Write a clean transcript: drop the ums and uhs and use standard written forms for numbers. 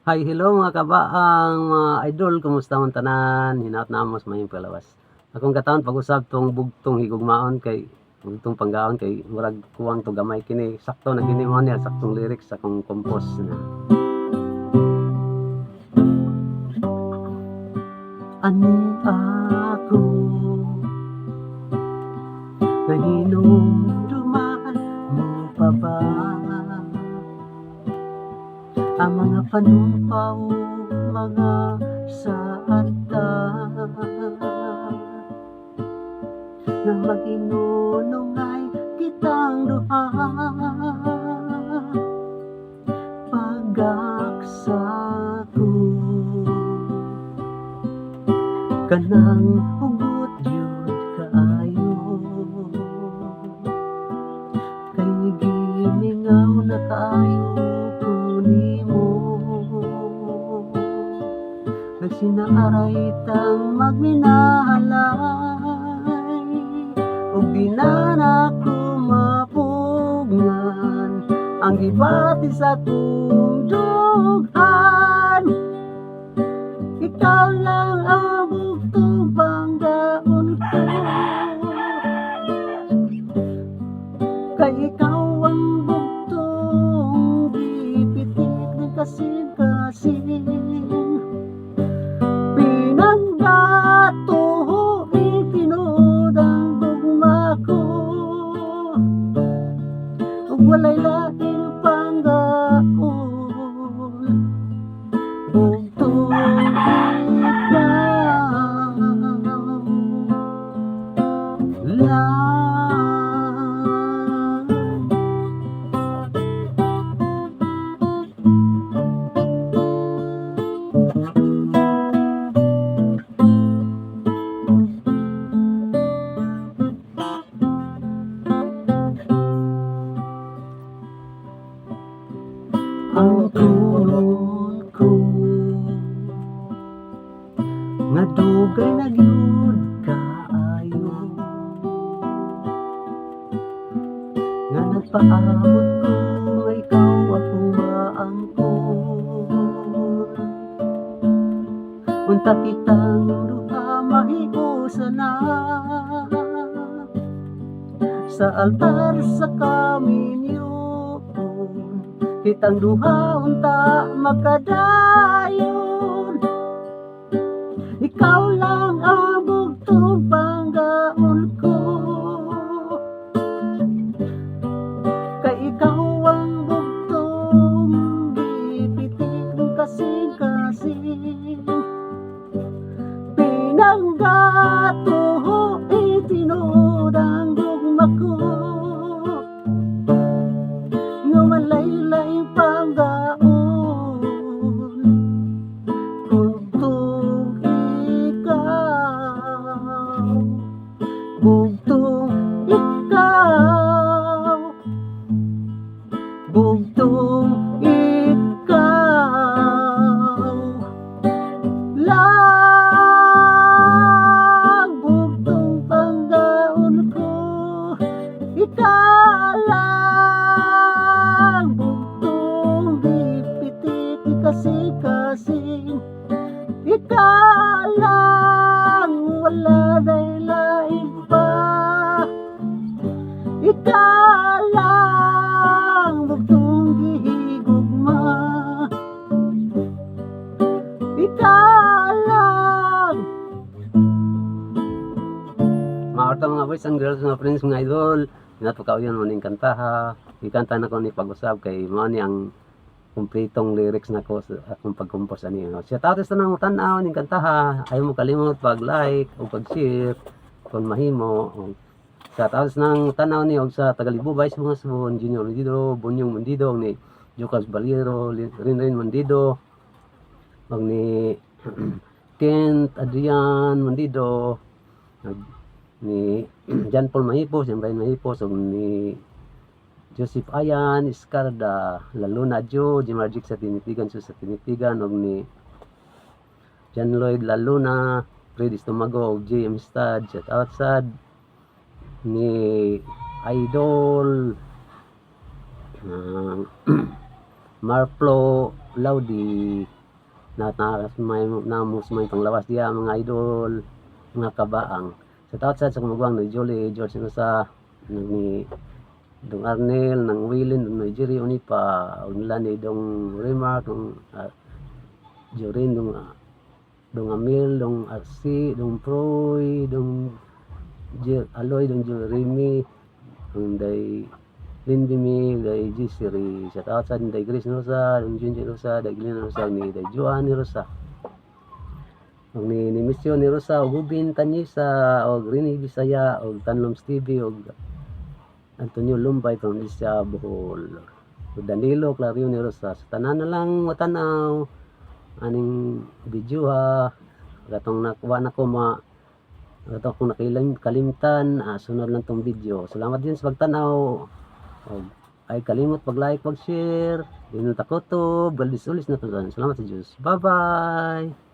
Hi, hello mga kabaang, mga idol, kumusta man tanan? Hinaot na amos mayong palawas. Akong katawhan pag-usab tong bugtong higugmaon kay bugtong panggaon kay murag kuwang to gamay kini, sakto na kini mo niya, saktong lyrics sa akong compose na. Ani ako nahinumduman mo pa ba ang mga panumpaw, mga saad na mag-inunungay kitang duha pagaksa ko kanang hugot jud kaayo kay gimingaw na kaayo ko nimo, nagsinaaray tang magminahalay ug di na nako mapugngan ang gibati sa akong dughan. Ikaw lang ang bugtong panggaon ko kay ikaw ang bugtong gipitik ng kasing-kasing pinanggatuho, itinuod ang gugma ko ug walay laing panggaon, bugtong ikaw lang. Ang kunon ko nga dugay na gyud kaayo nga nagpaabot ko nga ikaw akong maangkon, unta kitang duha mahiusa na sa altar sa kaminyoon, kitang duha unta makadayon. Ikaw lang ang bugtong panggaon ko kay ikaw ang bugtong gipitik ng kasing-kasing pinanggatuho, itinuod ang gugma ko nga walay laing panggaon, bugtong ikaw, bugtong ikaw, bugtong ikaw lang, bugtong panggaon ko, ikaw lang bugtong gipitik kasing-kasing, ikaw lang, wala na'y lain pa, ikaw lang bugtong gihigugma, ikaw lang. Maorta mga boys and girls, mga friends, mga idol. Hinat mo ning kantaha. Ikanta na ko ni pag-usab kay mao ni ang kumpletong lyrics nako sa akong pag-compose ani. Shout out sa nang tan-aw ning kantaha. Ayaw mo kalimot pag-like o pag-share kung mahimo. Shout out sa nang tan-aw ni og sa Tagalibubay sa mga Subon, Junior Mundido, Bunyong Mundido, ni Jocas Baliero, Rinrin Mundido, og ni Kent Adrian Mundido, ni John Paul Mahipos, ni Brian Mahipos, ug ni Joseph Ayan, Escarda, Laluna Joe, Jimarjik sa Tinitigan, sa Tinitigan, ug ni John Lloyd Laluna, Fred Estomago, ug J. Amistad, shout out sad ni Idol Marflo Laudi. Na na may namo sa may panglawas diya, mga idol, mga kabaang. Shout out sa kumuguang ni Julie George Nusa, ni Dong Arnel, ng Willin, dong Nigeria Unipa, ug nila ni Dong Remark, dong Jorin, dong Amil, dong Arsi, dong Proy, dong Jer Aloy, dong Jeremy, ang day Lindimi, day Gisiri. Shout out sa day Grace Rosa, dong Junjun Rosa, day Glenn Rosa, ni day Joan ni Rosa. Og ni Misyo ni Rosa, og Ubin Tanyisa, og Rini Bisaya, og Tanloms TV, og Antonio Lumbay from Isya, Bohol. Og Danilo Clario ni Rosa. Sa tanan na lang matanaw aning video ha. Katong nakuha na ko ma katong kung nakilim kalimtan, sunod lang tong video. Salamat din sa pagtanaw. Og ay kalimot pag-like, pag-share. Dino takoto, baldis ulis na to. Salamat sa Diyos. Bye-bye.